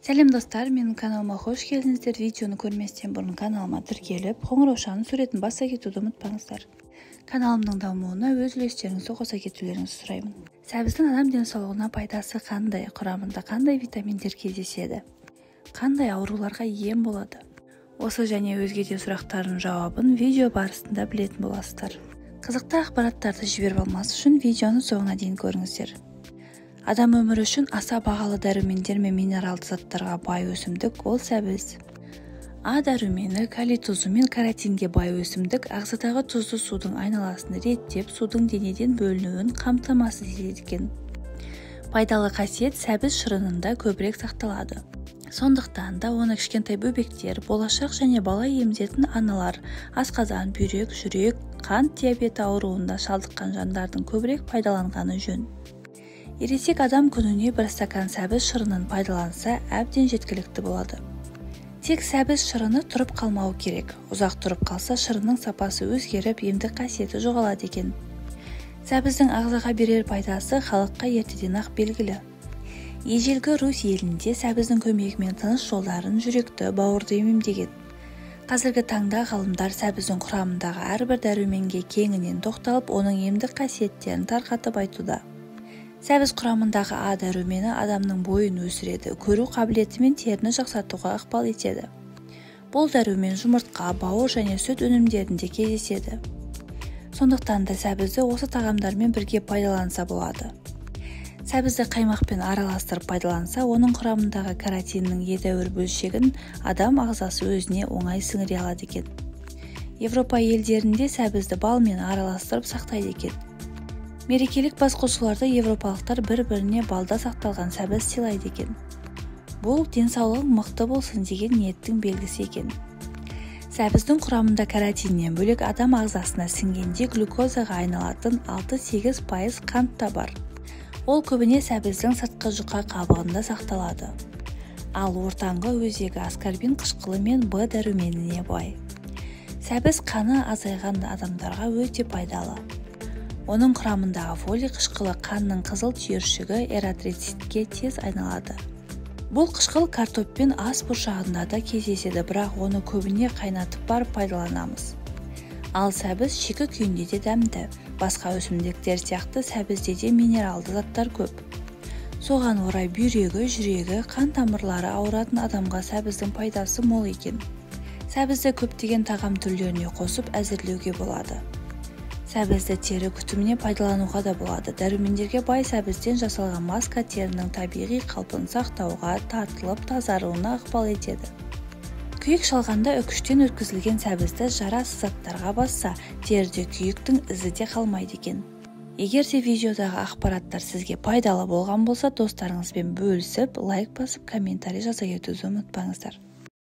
Сәлем достар, менің каналыма қош келдіңіздер. Видеоны көрместен бұрын каналыма тіркеліп, қоңыраушаның суретін баса кетуді ұмытпаңыздар. Каналымның дамуына өз үлестеріңізді қоса кетулеріңізді сұраймын. Сәбіздің адам денсаулығына пайдасы қандай, құрамында қандай витаминдер кездеседі, қандай ауруларға ем болады? Осы және өзге де сұрақтардың жауабын видео барысында білетін боласыздар. Қызықты ақпараттарды жіберіп алмас үшін видеоны соңына дейін көріңіздер. Адам өмірі үшін аса бағалы дәрумендер мен минералды заттарға бай өсімдік ол сәбіз. А дәрумені, калий тұзы мен каротинге бай өсімдік ағзадағы тұзды судың айналасын реттеп, судың денеден бөлінуін қамтамасыз етеді екен. Пайдалы қасиет сәбіз шырынында көбірек сақталады. Сондықтан да оны кішкентай бөбектер, болашақ және бала емізетін аналар, асқазан, бүйрек, жүрек, қант диабеті ауруына шалдыққан жандардың көбірек пайдаланғаны жөн. Ересек адам күніне бір стакан сәбіз шырынын пайдаланса, әбден жеткілікті болады. Тек сәбіз шырыны тұрып қалмауы керек. Ұзақ тұрып қалса, шырынның сапасы өзгеріп, емдік қасиеті жоғалады екен. Сәбіздің ағзаға берер пайдасы халыққа ертеден-ақ белгілі. Ежелгі Русь елінде сәбіздің көмегімен тыныс жолдарын, жүректі, бауырды емдеген. Қазіргі таңда ғалымдар сәбіздің құрамындағы әрбір дәруменге кеңінен тоқталып, оның емдік қасиеттерін тарқатып айтуда. Сәбіз құрамындағы А дәрумені адамның бойын өсіреді, көру қабілеті мен теріні жақсартуға ықпал етеді. Бұл дәрумен жұмыртқа, бауыр және сүт өнімдерінде кездеседі. Сондықтан да сәбізді осы тағамдармен бірге пайдаланса болады. Сәбізді қаймақпен араластырып пайдаланса, оның құрамындағы каротиннің едәуір бөлшегін адам ағзасы өзіне оңай сіңіре алады екен. Европа елдерінде сәбізді балмен араластырып сақтайды екен. Мерекелік басқосуларда европалықтар бір-біріне балда сақталған сәбіз сыйлайды екен. Бұл денсаулығың мықты болсын деген ниеттің белгісі екен. Сәбіздің құрамында каротиннен бөлек адам ағзасына сіңгенде глюкозаға айналатын 6-8% қант та бар. Ол көбіне сәбіздің сыртқы жұқа қабығында сақталады. Ал ортаңғы өзегі аскорбин қышқылы мен Б дәруменіне бай. Сәбіз қаны азайған адамдарға өте пайдалы. Оның құрамындағы фолий қышқылы қанның қызыл түйіршігі эритроцитке тез айналады. Бұл қышқыл картоп пен ас бұршағында да кездеседі, бірақ оны көбіне қайнатып барып пайдаланамыз. Ал сәбіз шикі күйінде де дәмді. Басқа өсімдіктер сияқты сәбізде де минералды заттар көп. Соған орай бүйрегі, жүрегі, қан тамырлары ауыратын адамға сәбіздің пайдасы мол екен. Сәбізді көптеген тағам түрлеріне қосып әзірлеуге болады. Сәбізді тері күтіміне пайдалануға да болады. Дәрумендерге бай сәбізден жасалған маска терінің табиғи қалпын сақтауға, тартылып тазаруына ықпал етеді. Күйік шалғанда үкіштен өткізілген сәбізді жарасыз заттарға басса, теріде күйіктің ізі де қалмайды екен. Егер де видеодағы ақпараттар сізге пайдалы болған болса, достарыңызбен бөлісіп, лайк басып, комментарий жаза кетуді ұмытпаңыздар.